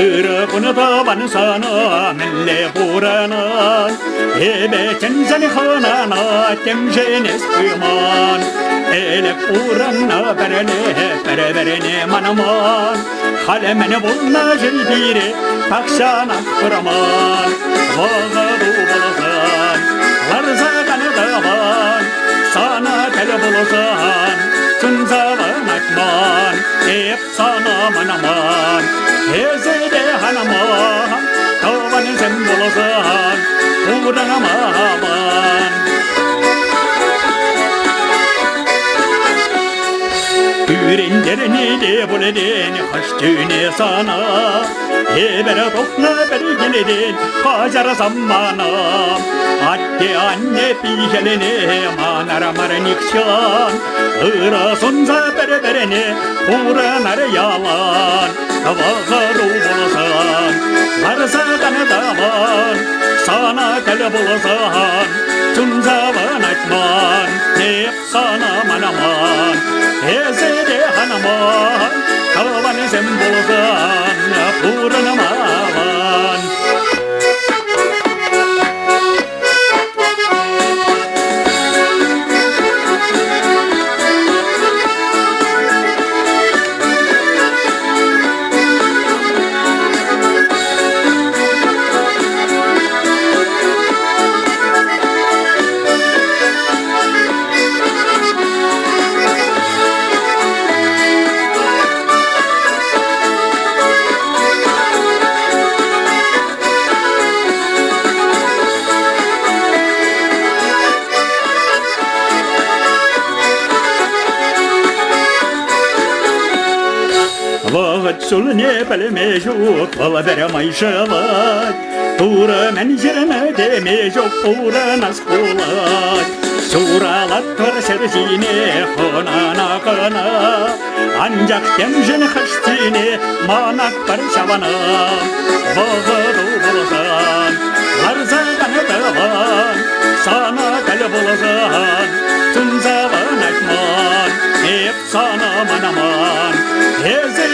Ырӑ кун тӑван сана мӗнле пурӑнан? Эпӗ чӗнсен хӑнана темшӗн эс пыман. Ӗлӗк пурӑннӑ пӗрле пӗр-пӗрне манман. Халӗ мӗн пулнӑ-ши пире тахҫанах курман. Вӑхӑту пулсан, ларса канӑтӑван, сана тӗл пулсан, чун савӑнать ман. Эп сана манман, эсӗ те ханман, тӑвансем пулсан, пурӑнман. Кӳрентерни те пулӗтен хӑш тӳне сана, Эпӗр тухнӑ пӗр килтен каҫарсам мана. Атте-анне пихӗлне манар мар нихҫан, Ырӑ сунса пӗр-пӗрне пурӑнар ялан. Вӑхӑру пулсан, ларса тӑван, сана тӗл пулсан, чун савӑнать ман. Эп сана манаман, эсӗ те ханаман, тӑвансем пулсан пурӑнмалан. Вӑхӑт ҫулне пӗлме ҫук, вӑл пӗр май шӑвать. Турӑ мӗн ҫырнӑ теме ҫук, пурӑнас пулать. Ҫуралатпӑр ҫӗр ҫине хӑнана кӑна, анчах темшӗн хӑшсене манатпӑр ҫавна. Вӑхӑту пулсан, ларса тӑван, сана тӗл пулсан, чун савӑнать ман, эп сана манаман. Эсӗ.